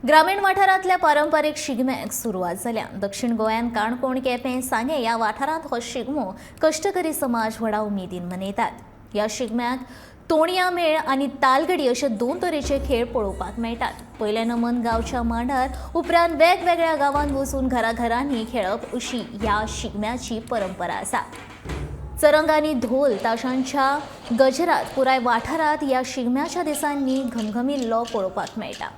ग्रामीण वाठारांतल्या पारंपारीक शिगम्याक सुरवात जाल्या. दक्षिण गोंयांत काणकोण, केपें, सांगें ह्या वाठारांत हो शिगमो कश्टकरी समाज व्हडा उमेदीन मनयतात. ह्या शिगम्याक तोणया मेळ आनी तालगडी अशे दोन तरेचे खेळ पळोवपाक मेळटात. पयलें नमन गांवच्या मांडार, उपरांत वेगवेगळ्या गांवांत वचून घराघरांनी खेळप अशी ह्या शिगम्याची परंपरा आसा. चरंग आनी धोल ताशांच्या गजरात पुराय वाठारांत ह्या शिगम्याच्या दिसांनी घमघमिल्लो पळोवपाक मेळटा.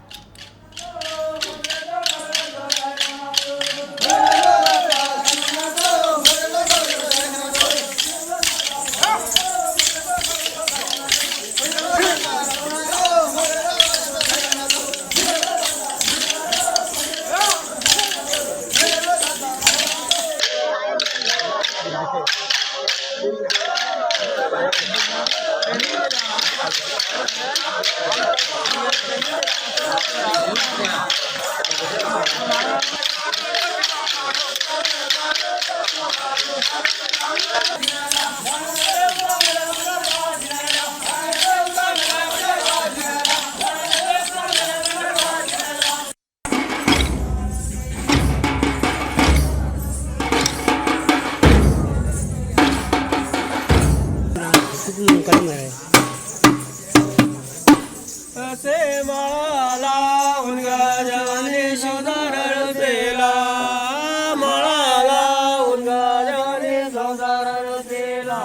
असे माळाला उनगाजाने संसार रचेला, माळाला उनगाजाने संसार रचेला.